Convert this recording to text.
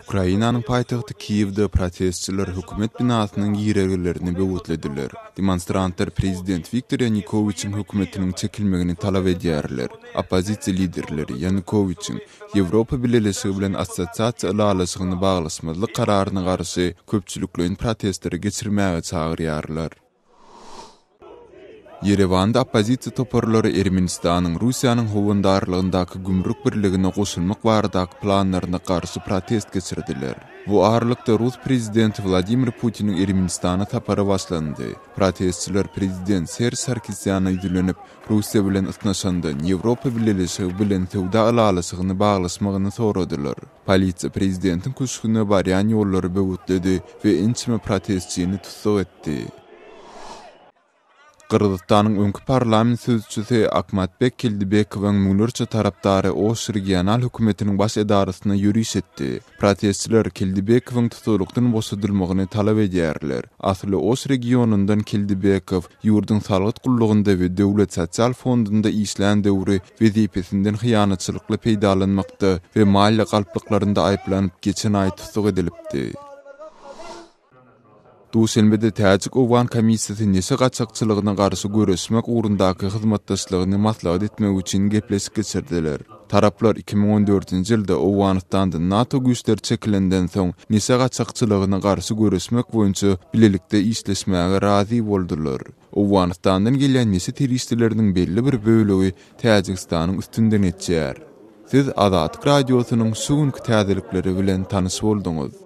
Ukrainanyň paýtagty Kiýewde protestçiler hökümet binasynyň girelgelerini böwetlediler. Demonstrantlar prezident Wiktor Ýanukowiçiň hökümetiniň çekilmegini talap edýärler. Oppozisiýa liderleri Ýanukowiçiň Ýewropa Bileleşigi bilen assosiasiýa ylalaşygyny baglaşmazlyk kararyna garşy köpçülikleýin protestleri geçirmäge çagyrýarlar. Ýerewanda oppozisiýa toparlary Ermenistanyň Russiýanyň howandarlygyndaky gümrük birligine goşulmak baradaky planlaryna garşy protest geçirdiler. Bu aralykda rus prezidenti Wladimir Putiniň Ermenistana sapary başlandy. Protestçiler prezident Serž Sarkisýana ýüzlenip, Russiýa bilen ysnyşandan Ýewropa Bileleşigi bilen söwda ylalaşygyny baglaşmagyny soradylar. Polisiýa prezidentiň köşgüne barýan ýollary böwetledi we ençeme protestçini tussag etdi. Gyrgyzystanyň öňki parlament sözçüsi Akmatbek Keldibekowyň müňlerçe tarapdary Oş regional hökümetiniň baş edarasyna ýöriş etdi. Protestçiler Keldibekowyň tussaglykdan boşadylmagyny talap edýärler. Asly Oş regionyndan Keldibekow ýurduň salgyt gullugynda we döwlet sosial fondunda işlän döwri wezipesinden hyýanatçylykly peýdalanmakda we maliýe galplyklarynda aýyplanyp geçen aý tussag edilipdi. Duşenbede täjik-owgan komissiýasy neşe gaçakçylygyna garşy göreşmek ugrundaky hyzmatdaşlygyny maslahat etmek üçin gepleşik geçirdiler. Taraplar 2014-nji ýylda Owganystanda NATO güýçleri çekilenden soň neşe gaçakçylygyna garşy göreşmek boýunça bilelikde işleşmäge razy boldular. Owganystandan gelýän neşe serişdeleriniň belli bir bölegi Täjigistanyň üstünden geçýär. Siz Azatlyk Radiosynyň şu günki täzelikleri bilen tanyş bolduňyz.